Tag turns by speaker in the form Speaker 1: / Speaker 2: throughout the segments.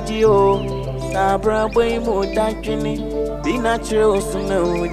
Speaker 1: anigye o. Saa abrabɔ yi mu dadwene bi na kyerɛ wo so na wo.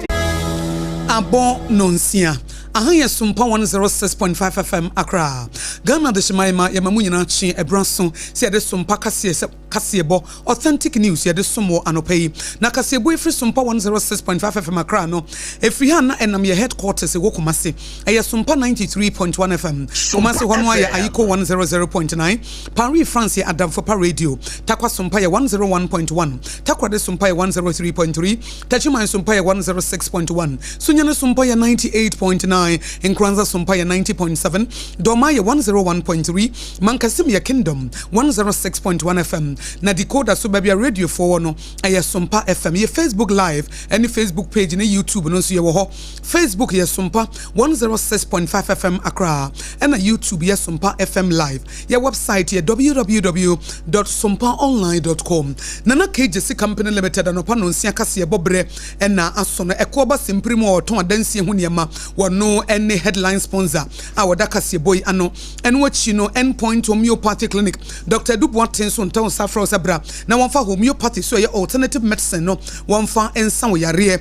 Speaker 2: Abɔ nonsia. Aha yɛ Sumpa 106.5 FM Accra. Ghana Adehyeman ma yɛma mo nyinaa kye ɛberɛ aso sɛ yɛde Sumpa kaseɛ sɛ kaseɛbɔ, authentic news, yɛde som wɔ anɔpa yi. Na kaseɛbɔ yi firi Sumpa 106.5 FM Accra no, ɛfiri ha na ɛnam yɛ headquarters ɛwɔ Kumasi. Ɛyɛ Sumpa 93.1 FM. Kumasi hɔ no ayɛ Ayiko 100.9. Paris, France yɛ Adamfo Pa Radio. Tarkwa Sumpa yɛ 101.1. Takoradi Sumpa yɛ 103.3. Techiman Sumpa yɛ 106.1. Sunyani Sumpa yɛ 98.9. Nkoranza Sumpa yɛ 90.7. Dormaa yɛ 101.3. Mankasim yɛ Kingdom 106.1 FM. Na decoder so baabi a radiofoɔ wɔ no, ɛyɛ Sumpa FM. Yɛ Facebook Live ne Facebook page ne YouTube no nso yɛwɔ hɔ. Facebook yɛ Sumpa 106.5 FM Accra, ɛna YouTube yɛ Sumpa FM Live. Yɛ website yɛ www.sumpaonline.com. Nana KJC Company Limited anɔpa nonsia kaseɛ bɔ berɛ ɛna aso no ɛkoɔ ba sempere mu a wɔtɔn adansie ho nneɛma wɔno ɛne headline sponsor a wɔda kaseɛbɔ yi ano. Ɛno akyi no Endpoint Homeopathy Clinic Dr. Edu Boateng nso ntɛw nsa frɛ wo sɛ bra na wɔmfa homeopathy so ɛyɛ alternative medicine no wɔmfa nsa wo yareɛ.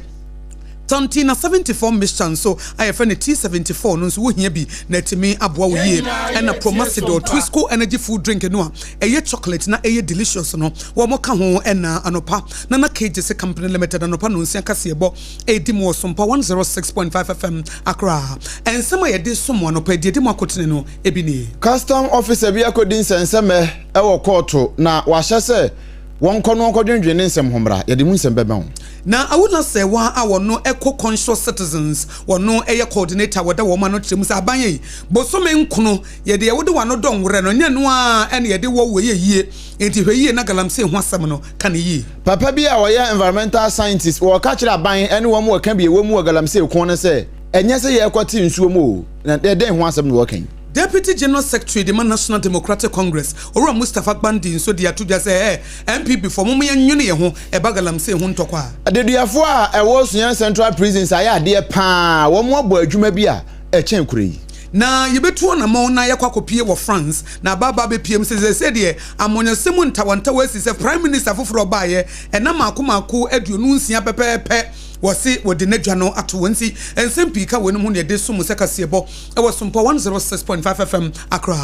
Speaker 2: Tontina 74 mixture nso a yɛfrɛ no T74 no nso wohia bi na atumi aboa wo yie. Ɛna Promasidor Twisco Energy Food Drink no a ɛyɛ chocolate na ɛyɛ delicious no wɔn ka ho. Ɛna anɔpa Nana KJC Company Limited anɔpa nonsia kaseɛbɔ ɛredi mu wɔ Sompa 106.5 FM Accra. Nsɛm a yɛde som anɔpa deɛ di mu akotene no ebi nie.
Speaker 3: Custom officer bi akɔdi nsɛnsɛmɛ wɔ kɔɔto na wahyɛ sɛ wɔnkɔ no wɔnkɔdwendwen ne nsɛm ho mmra. Yɛde mu nsɛm bɛma wo.
Speaker 2: Na Awula Sɛwa a wɔno Eco Conscious Citizens wɔno ɛyɛ coordinator wɔda wɔn ano kyerɛ mu sɛ aban yi bosome nkono yɛde yɛwode wano dɔ nworɛ no nyɛ no a ɛna yɛde wɔ wɔ yɛ yie, nti hwɛ yie na galamsey ho asɛm no ka ne yie.
Speaker 3: Papa bi a ɔyɛ environmental scientist wɔka kyerɛ aban ne wɔn wɔka bi ɛwɔ mu wɔ galamsey ko no sɛ ɛnyɛ sɛ yɛrekɔte nsuo mu o, na ɛdɛn ho asɛm na wɔka yi?
Speaker 2: Deputy General Secretary de ma National Democratic Congress, Owura Mustapha Gbandi nso de ato dwa sɛ NPP foɔ mo yɛn nwene yɛn ho ɛba galamsey ho ntɔkwa a.
Speaker 3: Adeduafoɔ a ɛwɔ Sunyani Central Prisons ayɛ adeɛ paa, wɔn abɔ adwuma bi a ɛkyɛn kuro yi.
Speaker 2: Na yɛbɛtu anammɔn na yɛkɔ akɔpie wɔ France na abaaba bɛpiem sɛ sɛ deɛ amonyɔsɛm mu ntawantawa asi sɛ Prime Minister foforɔ ɔbaeɛ ɛna maako maako 26 pɛpɛɛpɛ wɔse wɔde n'adwa no ato wɔn nti nsɛm pii ka wɔn ho ne yɛde som sɛ kaseɛbɔ ɛwɔ Sompa 106.5 FM Accra.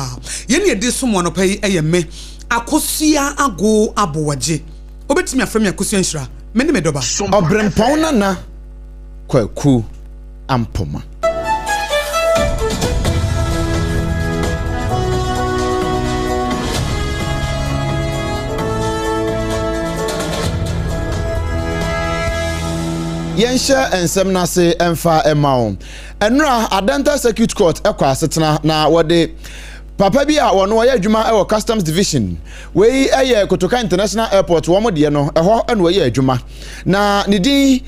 Speaker 2: Yɛn ne yɛde som anɔpa yi ɛyɛ me Akosua Ago Abowagye. Wobɛtumi afrɛ me Akosua Nhyira. Me ne me dɔba.
Speaker 3: Ɔbrempɔn Nana Kwaku Ampoma. Yɛnhyɛ nsɛm no ase mfa ma wo. Ɛnora Adenta Circuit Court kɔ asetena na wɔde papa bi a wɔno ɔyɛ adwuma wɔ Customs Division. Wei yɛ Kotoka International Airport wɔn deɛ no, ɛhɔ na ɔyɛ adwuma. Na ne din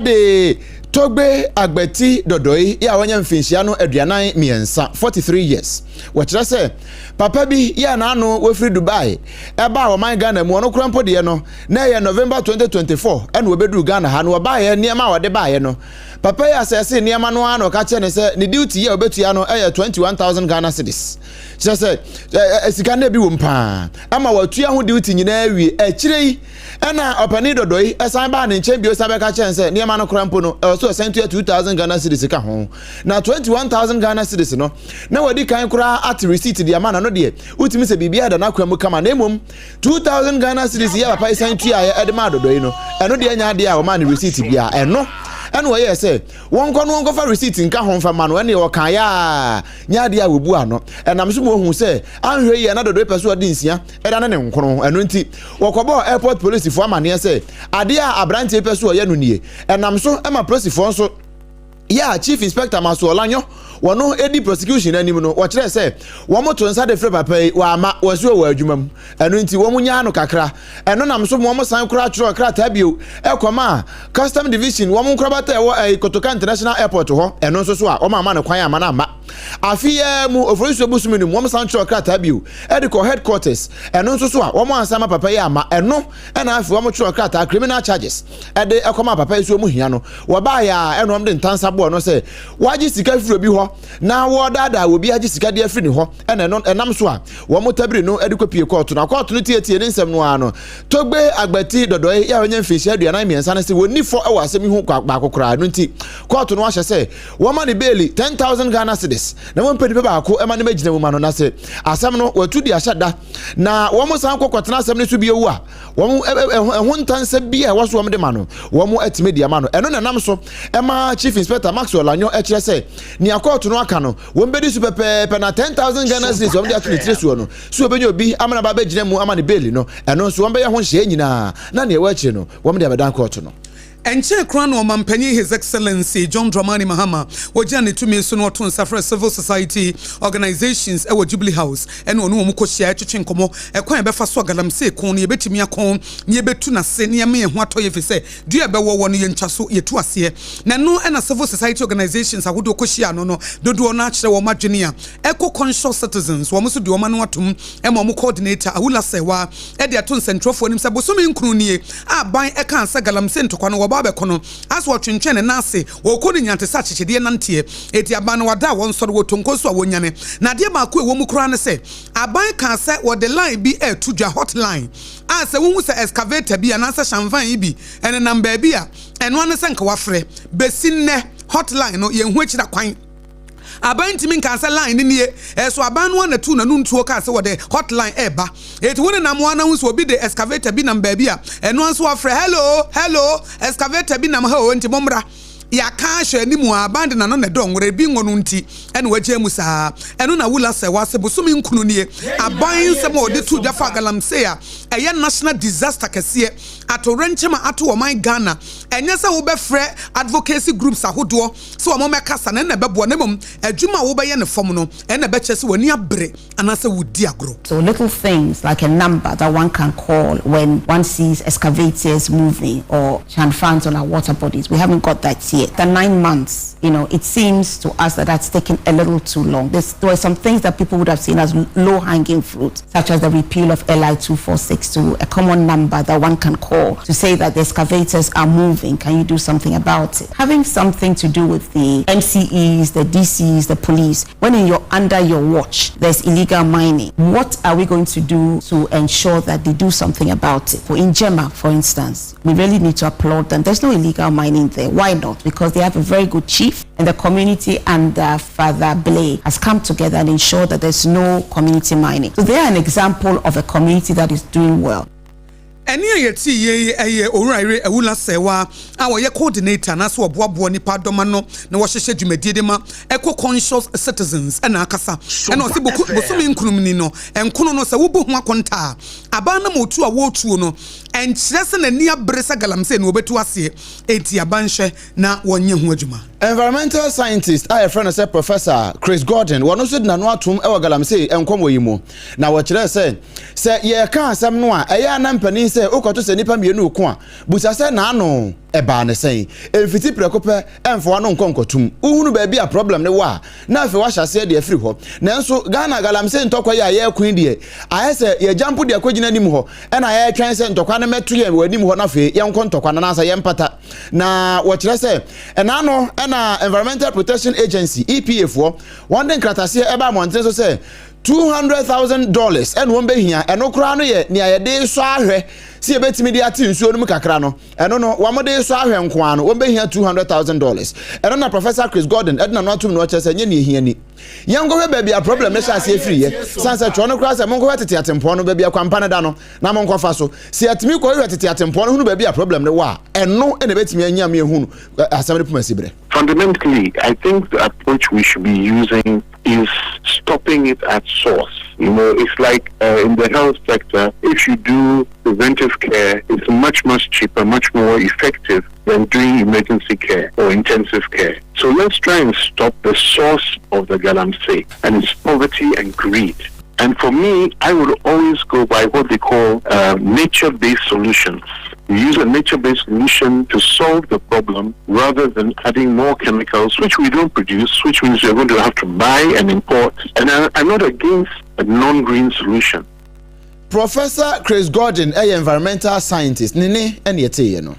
Speaker 3: de Togbe Agbati Dɔdɔi yɛ a wanya mfinhyia no 43, 43 years. Wɔkyerɛ sɛ papa bi yɛ n'ano wɔfiri Dubai ɛbaa ɔman Ghana mu, ɔno kora mpo deɛ no na ɛyɛ November 2024 ɛna wɔbɛduru Ghana ha no, wɔbaeɛ nneɛma a wɔde baeɛ no, papa yi asɛse nneɛma no ara na ɔka kyerɛ ne sɛ ne duty yi a ɔbɛtua no ɛyɛ 21,000 Ghana cedis. Kyerɛ sɛ sika no bi wɔ mu paa ama wɔatua ho duty nyinaa wie. Akyire yi ɛna ɔpanin dɔdɔ yi ɛsan baa ne nkyɛn bio san bɛka kyerɛ sɛ nneɛma no kora mpo no ɛwɔ so ɛsan tua 2,000 Ghana cedis ka ho. Na 21,000 Ghana cedis no na wɔdi kan koraa ate receipt de ama na no deɛ wotumi sɛ biribiara da n'akwan mu kama, na mmom 2,000 Ghana cedis yɛ papa yi san tuaeɛ ɛde maa dɔdɔ yi no, ɛno deɛ nya adeɛ a wɔmaa ne receipt biara. Ɛno ɛna wɔyɛɛ sɛ wɔnkɔ no wɔnkɔfa receipt nka ho mfa ma no. Ɛne wɔkaeɛ a nyɛ adeɛ a wɔbu ano, ɛnam so ma wɔhu sɛ anhwɛ yie na dɔdɔ yi pɛ so ɔde nsia ɛda ne ne nkono. Ɛno nti wɔkɔbɔɔ airport polisifoɔ amanneɛ sɛ adeɛ a aberanteɛ pɛ so ɔyɛ no nie. Ɛnam so ma polisifoɔ nso yɛ a Chief Inspector Maso Ɔlanyo wɔno edi prosecution anim no, wɔkyerɛ sɛ wɔn to nsa de frɛ papa yi, wɔama wɔsi wɔ adwuma mu, ɛno nti wɔn nyaa no kakra. Ɛno nam so wɔn san koraa twerɛ krataa bio ɛkɔma Custom Division wɔn nkorabata ɛwɔ ɛyi Kotoka International Airport hɔ. Ɛno nso so a wɔn ama no kwan ama no amma. Afe yi mu Oforisuo bosomi no mu wɔn san twerɛ krataa bio ɛde kɔ headquarters. Ɛno nso so a wɔn ansa ma papa yi ama. Ɛno ɛna afei wɔn twerɛ krataa criminal charges ɛde ɛkɔma papa yi so wɔn hia no. Wɔbaeɛ a ɛna wɔn de ntansa aboɔ no sɛ wagye sika firi obi hɔ na wɔredaadaa obi agye sika de afiri ne hɔ ɛna ɛno ɛnam so a wɔn tabiri no de kɔpie kɔɔto na kɔɔto no tietie ne nsɛm no ara no Togbe Agbati Dɔdɔe a wanya mfinhyia 43 no se wɔnni fɔ wɔ asɛm yi ho baako koraa ɛno nti kɔɔto no ahyɛ sɛ wɔma ne beeli 10,000 Ghana cedis na wɔmpɛ nipa baako ma no mɛgyina mu ma no na sɛ asɛm no wɔatu de ahyɛ da na wɔn san kɔ kɔtena asɛm no so bio a wɔn ɛho ntansa bi a ɛwɔ so wɔn de ma no wɔn atumi de ama no ɛno na ɛnam so ɛma Chief Inspector Maxwell Lanyo ɛkyerɛ sɛ nea kɔɔto no aka no wɔn bɛdi so pɛpɛɛpɛ na 10,000 Ghana cedis wɔn de ato ne tiri soɔ no so wɔbɛnya obi ama no aba abɛgyina mu ama no beeli no ɛno nso wɔn bɛyɛ ho nhyehyɛeɛ nyinaa na nea ɛwɔ akyire no wɔn de abɛdan kɔɔto no.
Speaker 2: Ɛnkyɛe koraa na Ɔmampanyin His Excellency John Dramani Mahama ogyina ne tumi so na ɔto nsa frɛ Civil Society Organisations wɔ Jubilee House ne ɔne wɔn kɔhyiae twetwe nkɔmmɔ ɛkwan a yɛbɛfa so a galamsey ko no yɛbɛtumi ako na yɛbɛtu n'ase na yɛama yɛn ho atɔ yɛn efisɛ dua a ɛbɛwɔ wɔ no yɛntwa so yɛtu aseɛ na ɛno na Civil Society Organisations ahodoɔ kɔhyiaa no no dodoɔ no ara kyerɛ wɔn adwene a Eco Conscious Citizens wɔn nso de wɔn ano atom ma wɔn coordinator Awula Serwaa de ato nsɛntwerɛfoɔ anim sɛ bosome nkron nie a aban kaa sɛ galamsey ntɔkwa no wɔba abɛko no asɛ wɔtwentwɛn ne nan ase wɔkɔ no nyinaa te sɛ akyekyedeɛ nanteɛ enti aban no wada a wɔnsɔre wɔ tonko nso a wɔnyane na adeɛ baako a ɛwɔ mu koraa ne sɛ aban kaa sɛ wɔde line bi reto dwa hot line a sɛ wohu sɛ excavator bi anaasɛ shanvan yi bi nenam baabi a ɛno ara ne sɛ nka wafrɛ bɛsi nnɛ hot line no yɛnhu akyira kwan. Aban ntumi nkaa sɛ line no nie, ɛso aban no ara na tuu n'ano ntuo kaa sɛ wɔde hot line reba. Enti wo nenam hɔ ara na wohu sɛ obi de excavator bi nam baabi a, ɛno ara nso wafrɛ, hello, hello, excavator bi nam ha o, enti mommra. Yɛaka ahwɛ anim a, aban de n'ano na ɛdɔ nwera, ebi ngo no nti na wagyaa mu saa. Ɛno na Wula sɛ wase bosome nkron nie, aban nsɛm a ɔde too dwa faa galamsey a ɛyɛ national disaster kɛseɛ, atowerɛnkyɛm a ato ɔman Ghana. Ɛnyɛ sɛ wobɛfrɛ advocacy groups ahodoɔ sɛ wɔmmɛkasa no na ɛbɛboa na mmom adwuma a wobɛyɛ no fam no na ɛbɛkyerɛ sɛ w'ani abere anaasɛ wodi agorɔ.
Speaker 4: So little things like a number that one can call when one sees excavators moving or changfans on our water bodies, we haven't got that yet. The 9 months, you know, it seems to us that that's taken a little too long. There's, there were some things that people would have seen as low-hanging fruit, such as the repeal of LI 2462, a common number that one can call to say that the excavators are moving. Can you do something about it? Having something to do with the MCEs, the DCs, the police, when in your, under your watch, there's illegal mining. What are we going to do to ensure that they do something about it? For in Jema, for instance, we really need to applaud them. There's no illegal mining there. Why not? Because they have a very good chief and the community and Father Blay has come together and ensured that there's no community mining. So they are an example of a community that is doing well.
Speaker 2: Ɛnne a yɛtee yei yɛ Owura Ire Awula Serwaa a ɔyɛ coordinator anaasɛ ɔboaboa nnipa dɔm ano na wɔhyehyɛ dwumadie de ma Eco Conscious Citizens na akasa ɛna ɔse bosome nkonom ni no nkono no sɛ wobu ho akonta a aban no ma otuo a wɔretuo no ɛnkyerɛ sɛ n'ani abere sɛ galamsey no wɔbɛtu aseɛ enti aban nhwɛ na wɔnyɛ ho adwuma.
Speaker 3: Environmental scientist a yɛfrɛ no sɛ Professor Chris Gordon, wɔno nso de n'ano atom wɔ galamsey nkɔmmɔ yi mu, na wɔkyerɛɛ sɛ, sɛ yɛreka asɛm no a, ɛyɛ a na mpanin sɛ wokɔto sɛ nnipa mmienu reko a, busa sɛ n'ano ɛbaa ne sɛn? Ɛmfiti prɛko pɛ ɛmfa w'ano nkɔ nkɔtom. Wohunu baabi a problem no wɔ a, na afei woahyɛ aseɛ de afiri hɔ. Nanso Ghana galamsey ntɔkwa yi a yɛreko yi deɛ, ayɛ sɛ yɛagya mpo de akɔgyina anim hɔ, ɛna yɛretwɛn sɛ ntɔkwa no mmɛto yɛn wɔ anim hɔ na afei yɛnkɔ ntɔkwa no anaasɛ yɛmpata. Na wɔkyerɛ sɛ ɛna no ɛna Environmental Protection Agency, EPA foɔ, wɔn de nkrataseɛ ɛba mmɔnten so sɛ $200,000 ɛna wɔn bɛhia, ɛno koraa no yɛ nea yɛde sɔ ahwɛ sɛ yɛbɛtumi de ate nsuo no mu kakra no, ɛno no wɔn de sɔ ahwɛ nko ara no wɔn bɛhia $200,000. Ɛno na Professor Chris Gordon ɛde n'ano atom na ɔkyerɛ sɛ ɛnyɛ nea ɛhia ni. Yɛnkɔhwɛ baabi a problem no hyɛ aseɛ firiiɛ, sane sɛ twerɛ no koraa sɛ monkɔhwɛ tete atempɔn no baabi a kwampa no da no na monkɔfa so. Sɛ yɛtumi kɔhwehwɛ tete atempɔn no hunu baabi a problem no wɔ a, ɛno na ɛbɛtumi anya ama yɛahunu asɛm no poma siberɛ.
Speaker 5: Fundamentally, I think the approach we should be using is stopping it at source. You know, it's like uh, in the health sector, if you do preventive care, it's much, much cheaper, much more effective than doing emergency care or intensive care. So let's try and stop the source of the galamsey, and it's poverty and greed. And for me, I would always go by what they call uh, nature-based solutions. You use a nature-based solution to solve the problem rather than adding more chemicals, which we don't produce, which means we're going to have to buy and import. And I, I'm not against a non-green solution.
Speaker 3: Professor Chris Gordon yɛ environmental scientist. Ne nne na yɛteeɛ no.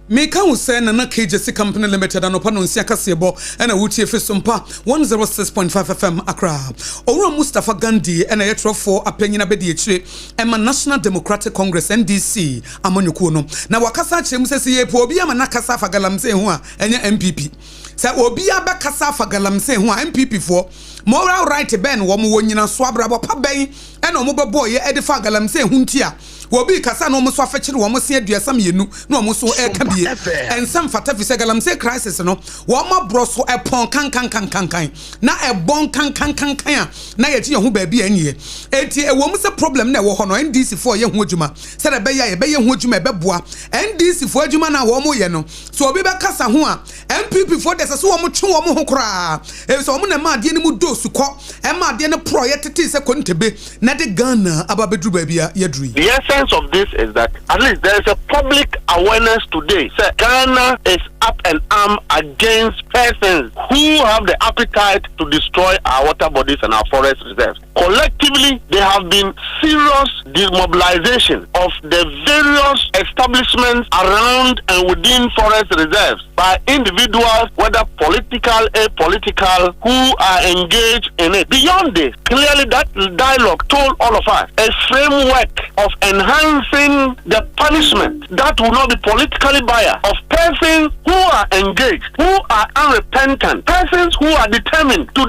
Speaker 2: Meka wo sɛ Nana K Gyasi Company Limited anɔpa nonsia kaseɛbɔ na wotie firi Sompa 106.5 FM Accra. Owura Mustapha Gandhi na ɛyɛ twerɛfoɔ apanyin abadiakyire ɛma National Democratic Congress, NDC, amanyɔkuo no. Na wakasa akyerɛ mu sɛ sɛ yɛpɛ obi ama no akasa afa galamsey ho a ɛnyɛ NPP. Sɛ obiara bɛkasa afa galamsey ho a NPP foɔ moral right bɛn na wɔn wɔ, nyinasoɔ abrabɔ pa bɛn na wɔn bɛbɔɔyɛ de faa galamsey ho nti a Obi rekasa na wɔn nso afekyere wɔn se 32 na wɔn nso reka bie. Ɛnsɛ mfata fisɛ galamsey crisis no wɔn aborɔ so ɛpɔn kankankankankan na ɛbɔn kankankankan a na yɛgye yɛn ho baabi a ɛnyeɛ. Enti ɛwɔ mu sɛ problem no a ɛwɔ hɔ no NDC foɔ reyɛ ho adwuma sɛdeɛ ɛbɛyɛ a yɛbɛyɛ ho adwuma a ɛbɛboa NDC foɔ adwuma no a wɔn reyɛ no. Sɛ obi bɛkasa ho a NPP foɔ deɛ ɛsɛ sɛ wɔn twe wɔn ho koraa efisɛ wɔn na ɛma adeɛ no mu dɔ sukɔ, ɛma adeɛ no porɔeɛ tetee sɛ kontebe. Na ɛde Ghana aba abɛduru baabi a yɛaduru yi.
Speaker 5: The essence of this is that at least there is a public awareness today sɛ Ghana is up and arm against persons who have the appetite to destroy our water bodies and our forest reserves. Collectively, there have been serious demobilization of the various establishments around and within forest reserves by individuals, whether political, apolitical, who are engaged in it. Beyond this, clearly that dialogue told all of us a framework of enhancing the punishment that will not be politically biased of persons who are engaged, who are unrepentant, persons who are determined to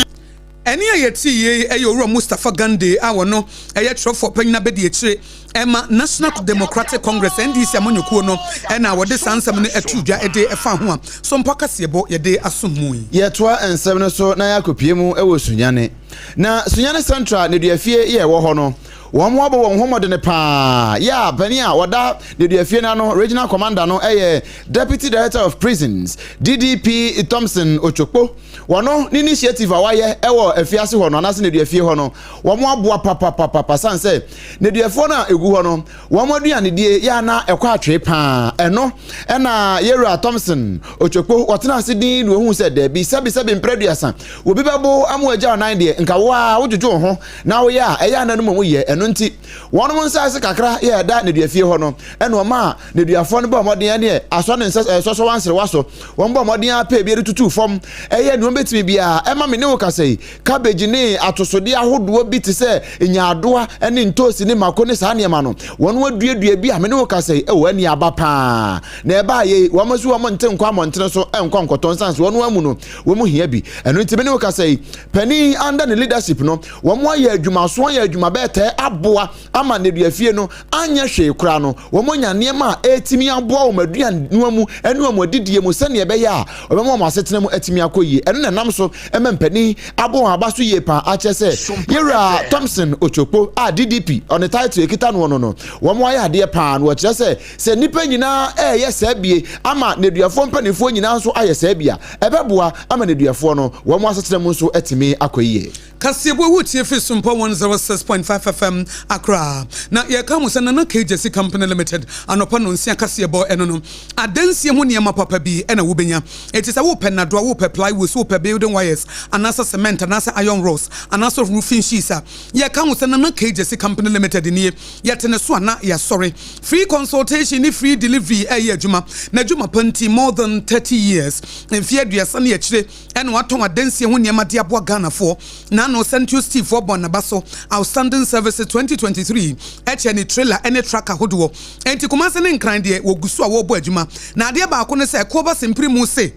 Speaker 2: Ɛnne a yɛtee yei yɛ Owura Mustapha Gandey a ɔno yɛ twerɛfoɔ panyin abadiakyire ma National Democratic Congress, NDC, amanyɔkuo no na wɔde saa nsɛm no too dwa de fa ho a Sompɔ Kaseɛbɔ yɛde asom mu yi.
Speaker 3: Yɛtoa nsɛm no so na yɛakɔpue mu wɔ Sunyani. Na Sunyani Central nneduafie yɛ ɛwɔ hɔ no, wɔn abɔ wɔn ho mmɔdene paa. Yɛ a panin a ɔda nneduafie no ano, Regional Commander no yɛ Deputy Director of Prisons, DDP Thompson Ochokpo. Wɔno ne initiative a wayɛ wɔ afiase hɔ no anaasɛ nneduafie hɔ no, wɔn aboa papapapapa sane sɛ nneduafoɔ no a ɛgu hɔ no, wɔn aduanedie yɛ a na ɛkɔ atwee paa. Ɛno ɛna Yɛwura Thompson Otwokpo wɔtena ase din na wɔhuu sɛ daabi, sɛbesɛbe mprɛ aduasa obi bɛbo ama wagya ɔnan deɛ, nka wo ara wodwodwo wo ho na woyɛ a ɛyɛ a na no mmom yɛ. Ɛno nti wɔnom nsaase kakra yɛ ɛda nneduafie hɔ no ɛna ɔmaa Nneduafoɔ no bɔɔ mmɔden ɛneɛ asɔ ne nsa ɛsɔsɔ wanserewa so. Wɔn bɔɔ mmɔden ara pɛɛ bi de tutuu fam. Ɛyɛɛ nea wɔbɛtumi biara. Ɛma me ne wo kasa yi, cabbage ne atosodeɛ ahodoɔ bi te sɛ nyaadoa ne ntoosi ne mako ne saa nneɛma no, wɔn aduadua bi a me ne wo kasa yi, oh, ɛne aba paa. Na ɛbaa yei, wɔn nso wɔn nte nkɔ amɔntene so nkɔ nkɔtɔ nsan so wɔn amu no, wɔn hia bi. Ɛno nti me ne wo kasa yi, panin under ne leadership no, wɔn ayɛ adwumaso ayɛ adwuma bɛɛtɛɛ aboa ama nneduafie no anyɛ hwee koraa no, wɔanya nneɛma a ɛretumi aboa wɔn aduannoa mu ne wɔn adidie mu sɛnea ɛbɛyɛ a wɔbɛma wɔn asetena mu atumi akɔ yie. Ɛno na ɛnam so ma mpanin abɔ wɔn aba so yie paa akyerɛ sɛ Yɛwura Thompson Ochokpo a DDP ɔne title ɛkita noɔ no no, wɔn ayɛ adeɛ paa na wɔkyerɛ sɛ sɛ nnipa nyinaa ɛreyɛ saa bie ama nneduafoɔ mpanimfoɔ nyinaa nso ayɛ saa bi a, ɛbɛboa ama nneduafoɔ no wɔn asetena mu nso atumi akɔ yie.
Speaker 2: Kaseɛbɔ wo tie firi Sompa 106.5 FM Accra. Na yɛka mo sɛ Nana K Gyasi Company Limited anɔpa nonsia kaseɛbɔ ɛno no adansie ho nneɛma papa bi ɛna wobɛnya. Enti sɛ wopɛ nnadoa, wopɛ plywoods, wopɛ building wires anaasɛ cement anaasɛ iron rods anaasɛ roofing sheets a, yɛka wo sɛ Nana K Gyasi Company Limited nie. Yɛte ne so a na yɛasɔre. Free consultation ne free delivery ɛyɛ adwuma. N'adwuma pa nti more than 30 years, mfeɛ aduasa ne akyire, ɛna watɔn adansie ho nneɛma de aboa Ghanafoɔ. N'ano Sɛntuo Steve foɔ bɔ naba so Outstanding Services 2023 kyɛ ne trailer ne truck ahodoɔ. Enti Kumasi ne Nkran deɛ wɔgu so a wɔrebɔ adwuma. Na adeɛ baako ne sɛ Koba Simpiri mu se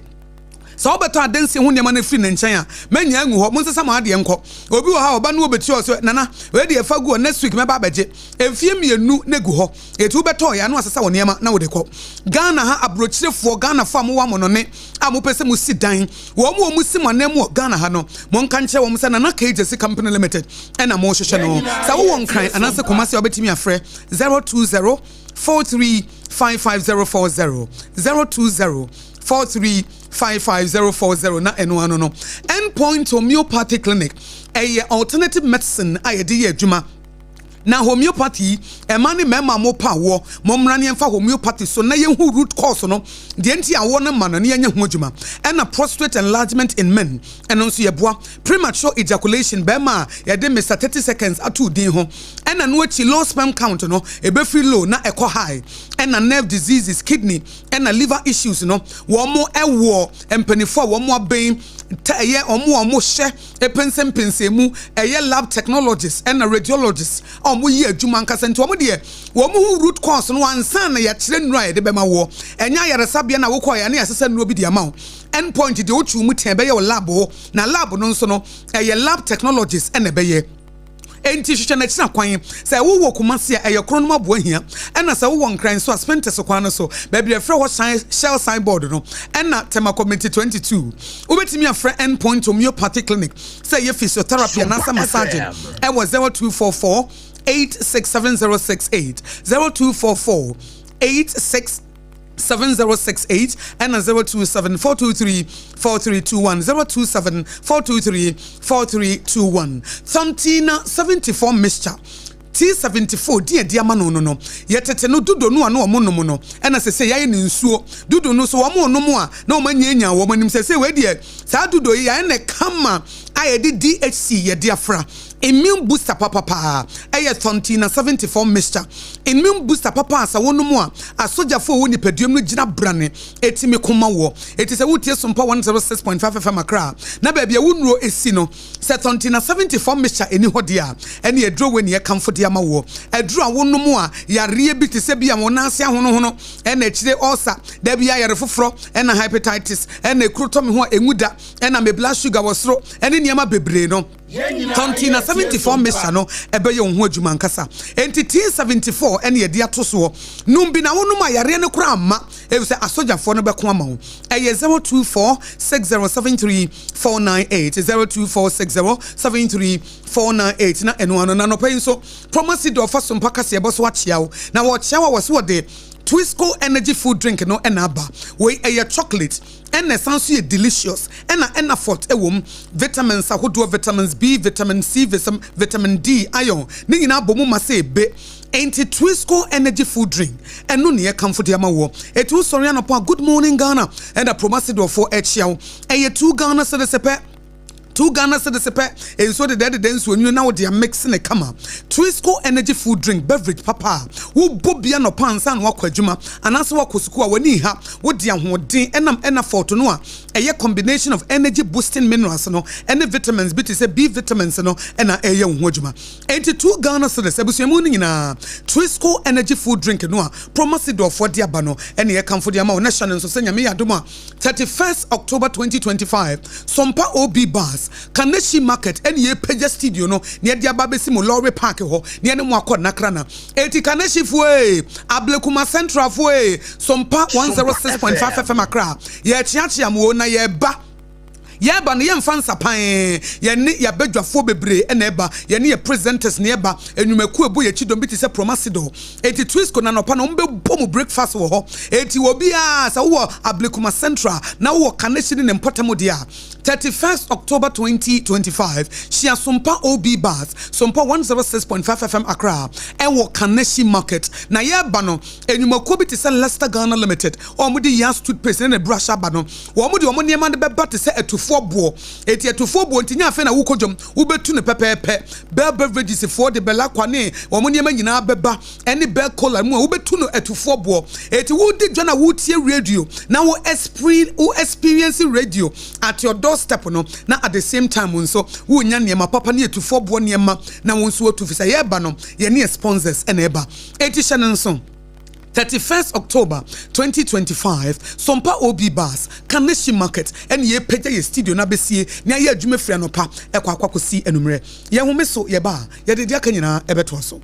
Speaker 2: sɛ wobɛtɔ adansie ho nneɛma no afiri ne nkyɛn a, mɛnyaa ngu hɔ, monsesa mo adeɛ nkɔ. Obi wɔ hɔ a ɔba no ɔbɛtua ɔse Nana wei deɛ fa gu hɔ next week mɛba abɛgye. Mfeɛ mmienu na egu hɔ. Eti wobɛtɔ yɛ a na wasesa wo nneɛma na wode kɔ. Ghana ha aburokyirefoɔ, Ghanafoɔ a mowɔ amonɔne a mopɛ sɛ mosi dan, wɔn a wɔsi mo ananmu wɔ Ghana ha no, monka nkyerɛ wɔn sɛ Nana K Gyasi Company Limited na morehwehwɛ no. Sɛ wowɔ Nkran anaasɛ Kumasi a wobɛtumi afrɛ 020 43 55040, 020 43 55040 na ɛno ano no. End Point Homeopathy Clinic, ɛyɛ alternative medicine a yɛde yɛ adwuma. Na homeopathy yi, mmaa ne mmarima a mopɛ awoɔ, mommra na yɛmfa homeopathy so na yɛnhu root cause no, deɛ nti a awoɔ no mma no na yɛnyɛ ho adwuma. Ɛna prostrate enlargement in men, ɛno nso yɛboa. Premature ejaculation, barima a yɛde Mister 30 seconds ato wo din ho. Ɛna ɛno akyi low sperm count no, ɛbɛfiri low na ɛkɔ high. Ɛna nerve diseases, kidney ɛna liver issues no, wɔn wɔ mpaninfoɔ a wɔn aben, ta ɛyɛ wɔn a wɔhyɛ pɛnsɛmpɛnsɛn mu, ɛyɛ lab technologists ɛna radiologists a wɔyɛ adwuma ankasa nti wɔn deɛ wɔn hu root cause no ansa na yɛakyerɛ nnuro a yɛde bɛma woɔ. Ɛnyɛ ayaresabea na wokɔɛ a na yɛasesa nnuro bi de ama wo. End point deɛ wotwe mu tɛn bɛyɛ wɔ lab hɔ na lab no nso no ɛyɛ lab technologists ɛna ɛbɛyɛ. Enti hwehwɛ no akyiri akwan. Sɛ wowɔ Kumasi a, ɛyɛ Kronom Aboahia, ɛna sɛ wowɔ Nkran nso a, Spintex kwan no so, baabi a yɛfrɛ hɔ Shell signboard no, ɛna Tema Community 22. Wobɛtumi afrɛ End Point Homeopathy Clinic sɛ ɛyɛ physiotherapy anaasɛ massaging ɛwɔ 0244 867068, 0244 86. 7068 ɛna 027 423 4321 027 423 4321 Thamtina 74 mixture T74 din a ɛde ama no no no yɛtete no dodo no a na wɔn nom no ɛna sese yɛayɛ no nsuo dodo no so wɔn nom a na wɔn anyanyan wɔn anim sese wei deɛ saa dodo yi yɛayɛ no kama a yɛde DHC yɛde afra Immune booster papa paa ɛyɛ Thontina 74 mixture. Immune booster papa a sɛ wonom a asogyafo a ɛwɔ nipaduam no gyina brane ɛtumi ko ma woɔ. Eti sɛ wotie Sompa 106.5 FM Accra a na baabi a wo nnuro si no sɛ Thontina 74 mixture ɛni hɔ deɛ a ɛne aduro wei na yɛkamfo de ama woɔ. Aduro a wonom a yareɛ bi te sɛ bi a wo nan ase ahonohono ɛna akyire ulcer, da biara yare foforɔ ɛna hypetitis ɛna ekuro tɔ me ho a ɛnwu da ɛna me blood sugar wɔ soro ɛne nneɛma bebree no. Tɔ nti na 74 mixture no ɛbɛyɛ wo ho adwuma ankasa. Enti T74 ɛne yɛde ato soɔ. Nom bi na wonom a yareɛ no koraa mma efisɛ asogyafoɔ no bɛko ama wo. Ɛyɛ 0246073498, 0246073498 na ɛno ano. Na anɔpa yi nso Promasidor ɔfa Sompa kaseɛbɔ so akyea wo. Na wɔkyea wo a wɔse wɔde Twisco Energy Food Drink no na aba. Wei ɛyɛ chocolate. Ɛna ɛsan nso yɛ delicious. Ɛna Enafort wɔ mu. Vitamins ahodoɔ, vitamins B, vitamin C, vitamin D, iron, ne nyinaa bɔ mu ma sɛ ebe. Enti Twisco Energy Food Drink, ɛno ne yɛkamfo de ama woɔ. Eti wosɔre anɔpa a, Good morning Ghana, ɛna Promasidorfoɔ ɛkyea wo. Ɛyɛ 2 Ghana cedis pɛ. 2 Ghana cedis pɛ, nsuo dedɛɛdedɛ nsuo nwunu na wode amix no kama. Twisco Energy Food Drink, beverage papa a wobɔ bi anɔpa ansa na woakɔ adwuma anaasɛ woakɔ sukuu a w'ani nha, wode ahoɔden ɛnam Enafort no a ɛyɛ combination of energy boosting minerals no ɛne vitamins bi te sɛ B vitamins no na ɛreyɛ wo ho adwuma. Enti 2 Ghana cedis abusua mu no nyinaa Twisco Energy Food Drink no a Promasidorfoɔ de aba no ɛne yɛkamfo de ama wo na hyɛ no nso sɛ Nyame yɛ adom a 31st October 2025, Sompa OB Bus, Kaneshie Market ɛne yɛpagya studio no na yɛde aba abɛsi mo lorry park hɔ na yɛne mo akɔ Nakrana. Enti Kaneshiefoɔ ee, Ablekuma Centralfoɔ ee, Sompa 106.5 FM Accra, yɛrekyeakyea mo oo na yɛreba. Yɛreba no yɛmfa nsapan, yɛne yɛabadwafoɔ bebree na ɛba, yɛne yɛ presenters na ɛba, nnwumakuo a ɛbɔ yɛn akyi dɔm bi te sɛ Promasidor. Enti Twisco no anɔpa no wɔbɛbɔ mu breakfast wɔ hɔ. Enti obiara sɛ wowɔ Ablekuma Central na wowɔ Kaneshie ne ne mpɔtam deɛ a, 31st October 2025, hyia Sompa OB Bus, Sompa 106.5 FM Accra, ɛwɔ Kaneshie Market. Na yɛreba no, nnwumakuo bi te sɛ Lester Ghana Limited a wɔde Yas toothpaste ne ne brush aba no, Wɔde wɔn nneɛma no bɛba te sɛ atufoɔ boɔ. Enti atufoɔ boɔ nti, nyɛ afei na wokɔ dwam, wobɛtu no pɛpɛɛpɛ. Bell Beverages foɔ de Bel-Aqua ne wɔn nneɛma nyinaa bɛba, ɛne Bell Cola mu a, wobɛtu no atufoɔ boɔ. Enti wodi dwa na woretie radio na wo wo experience radio at your doorstep no, na at the same time nso worenya nneɛma papa ne atufoɔ boɔ nneɛma na wo nso woatu, firi sɛ yɛreba no, yɛne yɛn sponsors na ɛreba. Enti hyɛ no nso. 31st October 2025, Sompa OB Bus, Kaneshie Market ɛne yɛrepagya yɛn studio no abɛsie na yɛayɛ adwuma firi anɔpa ɛkɔ akɔ akɔsi anummerɛ. Yɛn home so yɛba a, yɛde deɛ aka nyinaa ɛbɛtoa so.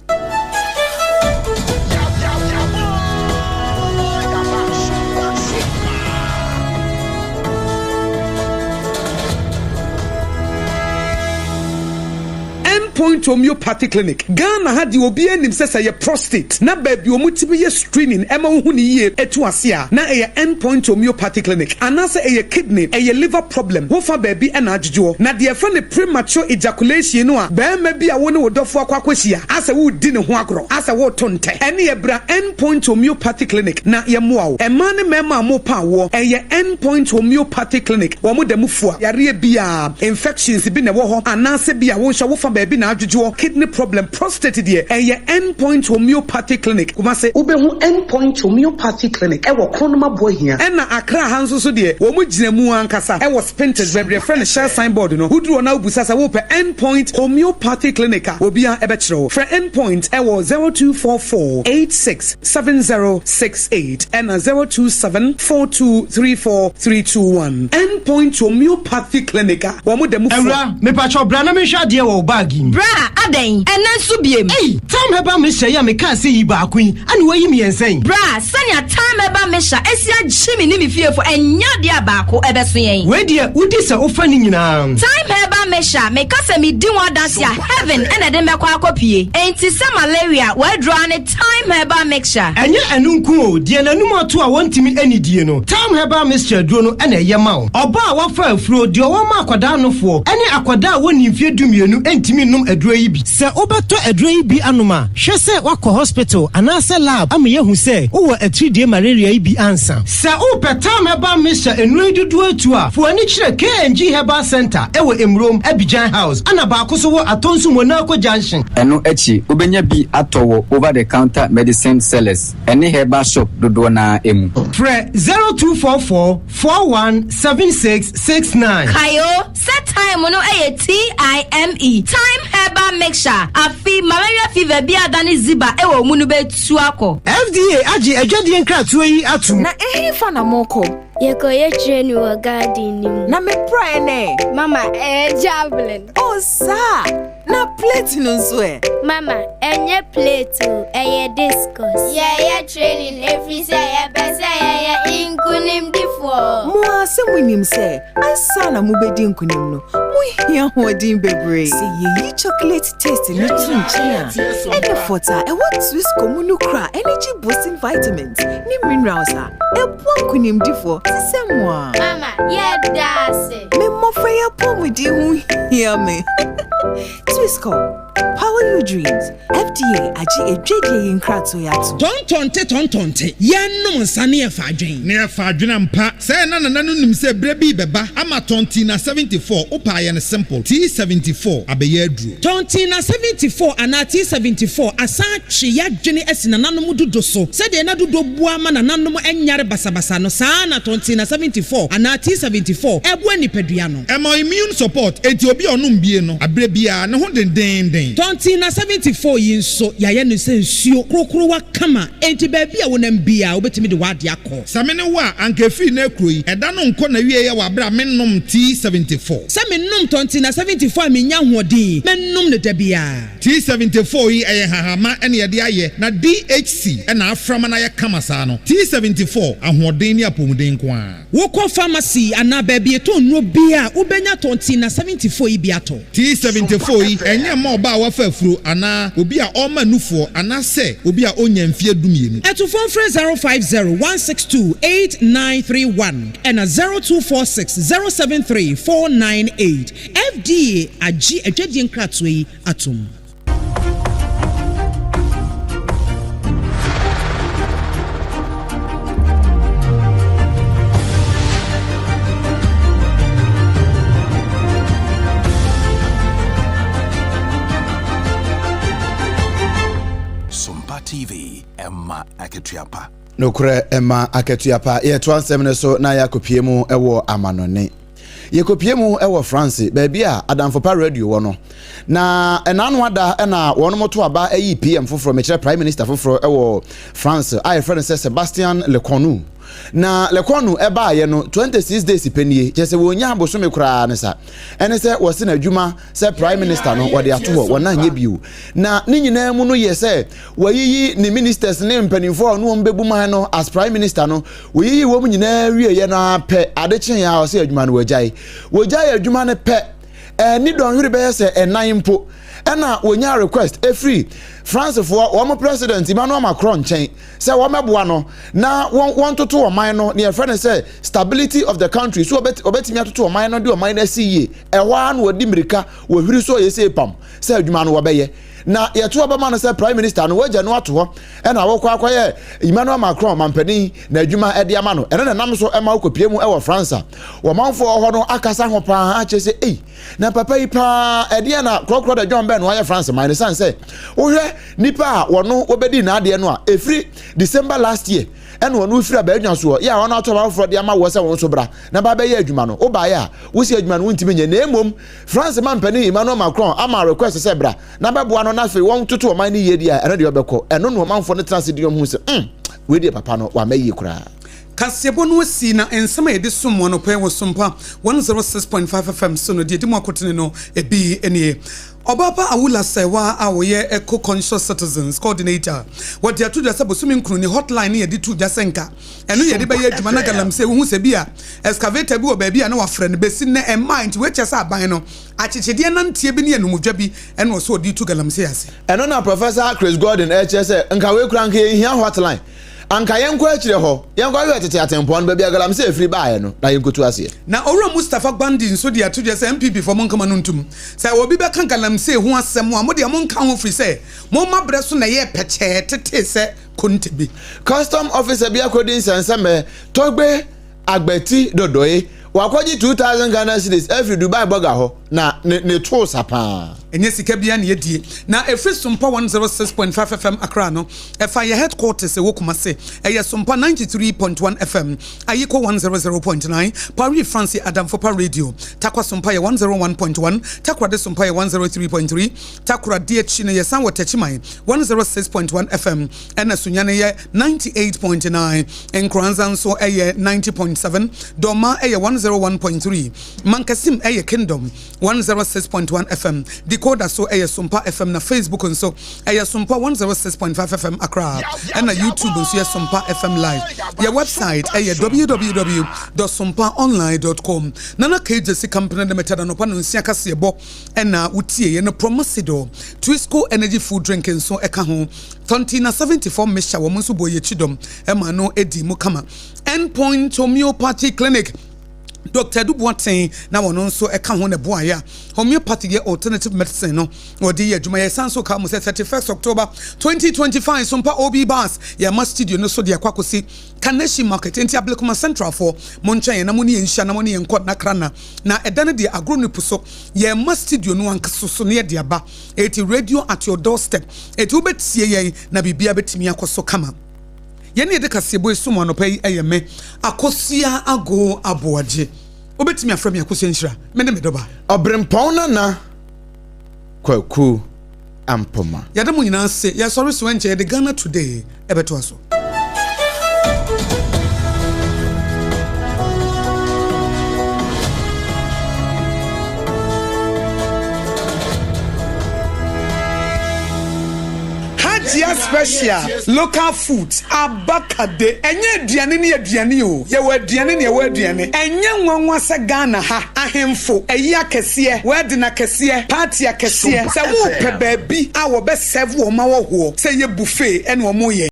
Speaker 2: Point Homeopathy Clinic, Ghana ha deɛ obiara nim sɛ sɛ ɛyɛ prostate na baabi a wɔtumi yɛ screening ɛma wohu no yie ɛtu ase a na ɛyɛ End Point Homeopathy Clinic anaasɛ ɛyɛ kidney, ɛyɛ liver problem wofa baabi na adwodwoɔ. Na deɛ yɛfrɛ no premature ejaculation no a barima bi a wo ne wo dɔfoɔ akɔ akɔhyia asɛ woredi ne ho agorɔ asɛ woreto ntɛ ɛneɛ bra End Point Homeopathy Clinic na yɛmmoa wo. Mmaa ne mmarima a morepa awoɔ ɛyɛ End Point Homeopathy Clinic wɔn da mu fua yareɛ biara, infections bi na ɛwɔ hɔ anaasɛ bi a wo nso wofa baabi na adwodwoɔ, kidney problem, prostate deɛ ɛyɛ End Point Homeopathy Clinic, Kumasi. Wobɛhu End Point Homeopathy Clinic wɔ Kronum Aboahia. Ɛna Accra ha nso so deɛ wɔn gyina mu ankasa wɔ Spintex baabi yɛfrɛ no Shell sign board no. Woduru hɔ na wobisa sɛ wopɛ End Point Homeopathy Clinic a, obiara bɛkyerɛ wo. Frɛ End Point wɔ 0244 86 7068 ɛna 027 4234 321. End Point Homeopathy Clinic a wɔn da mu fua.
Speaker 6: Awura, mepakyɛw bra na menhwɛ adeɛ wɔ wo bag yi mu.
Speaker 7: Bra, adɛn? Ɛnnɛ nso biem?
Speaker 6: Ei! Tam Herbal Mixture yi a mekaa sɛ yi baako yi, ɛna woayi mmiɛnsa yi?
Speaker 7: Bra, sɛnea Tam Herbal Mixture asi agye me ne me fiefo, ɛnyɛ adeɛ a baako ɛbɛso yɛn.
Speaker 6: Wei deɛ, wodi sɛ wofa ne nyinaa.
Speaker 7: Thyme Herbal Mixture, meka sɛ medi ho adanse a, heaven na ɛde mɛkɔ akɔpue. Enti sɛ malaria, w'aduro ara ne Thyme Herbal Mixture.
Speaker 6: Ɛnyɛ ɛno nko o, deɛ n'anum ato a wɔntumi nnidie no, Thyme Herbal Mixture aduro no na ɛyɛ ma wo. Ɔbaa a wafa afuro, deɛ ɔwɔ ma akwadaa nofoɔ, ne akwadaa a wɔnnii mfeɛ dumienu ntumi nnom aduro yi bi. Sɛ wobɛtɔ aduro yi bi anom a, hwɛ sɛ woakɔ hospital anaasɛ lab ama yɛahu sɛ wowɔ atiridie malaria yi bi ansa. Sɛ wopɛ Thyme Herbal Mixture nnuro yi dodoɔ atu a, fa w'ani kyerɛ KNG Herbal Centre wɔ Emurom, Abidjan House, ɛna baako nso wɔ Atonsu Monaco Junction.
Speaker 8: Ɛno akyi, wobɛnya bi atɔ wɔ over-the-counter medicine sellers ne herbal shop dodoɔ no ara mu.
Speaker 6: Frɛ 0244 41 76 69.
Speaker 7: Kae o, sɛ thyme no yɛ TIME, Thyme Herbal Mixture, afe malaria fever bi a adane ziba wɔ wo mu no bɛtu akɔ.
Speaker 6: FDA agye adwadie nkratoɔ yi atom.
Speaker 9: Na ɛhefa na morekɔ?
Speaker 10: Yɛkɔyɛ training wɔ garden no mu.
Speaker 9: Na me praeɛ no ɛ?
Speaker 10: Mama, ɛyɛ javelin.
Speaker 9: Oh, saa! Na plate no nso ɛ?
Speaker 10: Mama, ɛnyɛ plate o, ɛyɛ discus. Yɛyɛ training ɛfiri sɛ yɛpɛ sɛ yɛyɛ nkonimdifoɔ.
Speaker 9: Mo ara sɛ monim sɛ ansa na mobɛdi nkonim no, mohia ahoɔden bebree. Sɛ yɛyi chocolate taste no to nkyɛn a, ɛne fɔt a ɛwɔ Twisco mu no kura energy boosting vitamins ne minerals a ɛboa nkonimdifoɔ te sɛ mo a.
Speaker 10: Mama, yɛda ase.
Speaker 9: Me mmɔfra yi apɔmuden ho hia me. Twisco, power your dreams. FDA agye adwadie yi nkratoɔ yi atom.
Speaker 11: Tɔntɔnte tɔntɔnte, yɛnnom nsa ne yɛfa adwen.
Speaker 12: Ne yɛfa adwen ampa. Sɛɛ na nana no nim sɛ berɛ bi rebɛba ama Tɔntina 74, wopɛ a yɛ no simple, T74 abɛyɛ aduro.
Speaker 11: Tɔntina 74 anaa T74 asan atwe y'adwene asi nananom dudo so. Sɛdeɛ na dudo boa ma nananom nyare basabasa no, saa ara na Tɔntina 74 anaa T74 boa nipadua no.
Speaker 12: Ɛma immune support, enti obi a ɔnom bie no, aberɛ biara, ne ho dendeenden.
Speaker 11: Tɔntina 74 yi nso, yɛayɛ no sɛ nsuo korokorowa kama, enti baabi a wonam biara, wobɛtumi de w'adeɛ akɔ.
Speaker 12: Sɛ me ne wo a, anka ɛfiri nnɛ rekuro yi, ɛda no nkɔ n'awieɛ wɔ aberɛ a mennom T74.
Speaker 11: Sɛ menom Tɔntina 74 a mennya ahoɔden yi, mɛnom no da biara.
Speaker 12: T74 yi ɛyɛ nhahamma na yɛde ayɛ na DHC na afra ma no ayɛ kama saa no. T74, ahoɔden ne apɔmuden nko ara.
Speaker 11: Wokɔ pharmacy anaa baabi yɛtɔn nnuro biara a, wobɛnya Tontina 74 yi bi atɔ.
Speaker 12: T74 yi ɛnyɛ mma ɔbaa a wafa afuro anaa obi a ɔrema nufoɔ anaasɛ obi a ɔnnya mfeɛ dumienu.
Speaker 11: Atufoɔ mfrɛ 050 162 8931 ɛna 0246 073 498. FDA agye adwadie nkratoɔ yi atom.
Speaker 13: Sompa TV, ɛma akatua pa.
Speaker 3: Nokorɛ ɛma akatua pa. Yɛtoa nsɛm no so na yɛakɔpie mu wɔ amanɔne. Yɛkɔpie mu wɔ France, baabi a Adamfo Pa Radio wɔ no. Na ɛnaano ada na wɔn to aba ayi PM foforɔ, mekyerɛ Prime Minister foforɔ wɔ France a yɛfrɛ no sɛ Sebastien Lecornu. Na Lecornu ɛbaayɛ no 26 days pɛ nie, kyerɛ sɛ wɔnnya bosome koraa ne sa. Ɛne sɛ wɔse n'adwuma sɛ Prime Minister no wɔde ato hɔ, wɔn anyɛ bio. Na ne nyinaa mu no yɛ sɛ wɔayiyi ne ministers ne mpanimfoɔ a ɔne wɔn bɛbu man no as Prime Minister no, Wɔyiyii wɔn nyinaa wieeɛ no ara pɛ, ade kyeeɛ a ɔsɛ adwuma no wɔagyae. Wɔgyae adwuma no pɛ, anni dɔnhwere bɛyɛ sɛ ɛnan mpo, ɛna wɔnyaa request ɛfiri Francefoɔ wɔn President Emmanuel Macron nkyɛn sɛ wɔmmɛboa no na wɔn wɔntoto ɔman no nea yɛfrɛ no sɛ stability of the country so wɔbɛtumi atoto ɔman no de ɔman no asi yie. Ɛhɔ ara na wɔdi mmirika wɔhwiri so ɔyɛ sei pam sɛ adwuma no wɔbɛyɛ. Na yɛto aba ma no sɛ Prime Minister no wɔagya no ato hɔ ɛna wɔkɔ akɔyɛ Emmanuel Macron mampanin na adwuma ɛde ama no. Ɛno na ɛnam so ɛma wokɔpie mu ɛwɔ France a wɔmanfoɔ wɔ hɔ no akasa ho paa akyerɛ sɛ ei na papa yi paa ɛdeɛ na korɔkorɔ da dwɔn bɛn na wayɛ France man no sane sɛ wohwɛ nipa a wɔno wɔbɛdi n'adeɛ no a ɛfiri December last year ɛna wɔn firi abɛɛdwa soɔ yɛ a wɔn ato aba foforɔ de ama woɔ sɛ wɔn nso bra na ba bɛyɛ adwuma no wobaeɛ a wosi adwuma no wontumi nyɛ na mmom France mampanin Emmanuel Macron ama request sɛ bra na bɛboa no na afei wɔn toto ɔman no yie deɛ a ɛno deɛ ɔbɛkɔ ɛno na ɔmanfoɔ no tena ase di wɔn ho sɛ mm wei deɛ papa no wama yie koraa.
Speaker 2: Kaseɛbɔ no asi na nsɛm a yɛde som mo anɔpa yi wɔ Sompa 106.5 FM so no, deɛ ɛdi mu akotene no bi nie. Ɔbaapa Awula Serwaa a ɔyɛ Eco Conscious Citizens Coordinator, wɔde ato dwa sɛ bosome nkron ni hotline no yɛde too dwa sɛ nka ɛno yɛde bɛyɛ adwuma na galamsey wohu sɛ bi a excavator bi wɔ baabi a na wafrɛ no bɛsi nnɛ ɛmmaa nti wei kyerɛ sɛ aban no akyekyedeɛ nanteɛ bi ne anumdwa bi ɛna ɔsɛ ɔde tu galamsey ase.
Speaker 3: Ɛno na Professor Chris Gordon rekyerɛ sɛ nka wei koraa nka yɛnhia hotline. Anka yɛnkɔ akyire hɔ, yɛnkɔhwehwɛ tete atempɔn no, baabi a galamsey firi baeɛ no, na yɛnkɔtu aseɛ.
Speaker 2: Na Owura Mustapha Gbandi nso de ato dwa sɛ NPP foɔ monka mo ano ntom. Sɛ obi bɛka galamsey ho asɛm a, mo deɛ monka ho firi sɛ mo mma berɛ so na ɛyɛɛ pɛkyɛɛ tetee sɛ konte bi.
Speaker 3: Custom officer bi akɔdi nsɛnsɛmɛ, Togbe Agbati Dodoe, wakɔgye 2000 Ghana cedis afiri Dubai bɔga hɔ na ne ne too sa paa.
Speaker 2: Ɛnyɛ sika biara na yɛdie. Na ɛfiri Sompa 106.5 FM Accra no, ɛfa yɛ headquarters ɛwɔ Kumasi. Ɛyɛ Sompa 93.1 FM, Ayiko 100.9, Paris France yɛ Adamfopa Radio, Tarkwa Sompa yɛ 101.1, Takoradi Sompa yɛ 103.3, Takoradi akyi no yɛsan wɔ Techiman 106.1 FM, ɛna Sunyani yɛ 98.9, Nkoranza nso yɛ 90.7, Dormaa yɛ 101.3, Mankasim yɛ Kingdom 106.1 FM, Decoder so yɛ Sompa FM na Facebook nso ɛyɛ Sompa 106.5 FM Accra ɛna YouTube nso yɛ Sompa FM Live. Yɛ website ɛyɛ www.sompaonline.com. Nana KJC Company Limited anɔpa nonsia kaseɛbɔ ɛna wotie yɛ no Promasidor, Twisco Energy Food Drink nso ɛka ho. Tontina 74 Mixture wɔn nso bɔ yɛ kyidɔm ɛma no ɛdi mu kama. Endpoint Homeopathy Clinic Dr. Adu Boateng na wɔn nso ɛka ho na ɛboaeɛ a homeopathy yɛ alternative medicine no wɔde yɛ adwuma. Yɛsan nso ka mu sɛ 31st October 2025 so mpa OB Bus yɛma studio no so de akɔ akɔsi Kaneshie Market. Enti Ablekuma Central foɔ mo nkyɛn yɛn na mo ne yɛn nhyia na mo ne yɛn nkɔ Nakrana na ɛda no deɛ agorɔ no pu so yɛma studio no ankasa so na yɛde aba. Eti radio at your doorstep. Eti wobɛtie yɛn na biribiara bɛtumi akɔ so kama. Yɛn a yɛde kaseɛbɔ yi som anɔpa yi yɛ me, Akosua Agoo Aboagye. Wobɛtumi afrɛ me Akosua Nhyira. Me ne me dɔba.
Speaker 3: Ɔberempɔn Nana Kwaku Ampoma.
Speaker 2: Yɛda mo nyinaa ase. Yɛsɔre so ɛnkyɛ yɛde Ghana Today ɛbɛtoa so. Hajia special local food abakade ɛnyɛ aduane ne aduane o yɛwɔ aduane ne ɛwɔ aduane ɛnyɛ nwanwa sɛ Ghana ha ahemfo ayi akɛseɛ wedding akɛseɛ party akɛseɛ sɛ wopɛ baabi a wɔbɛ serve wɔn awɔhoɔ sɛ ɛyɛ buffet ɛna wɔn yɛ.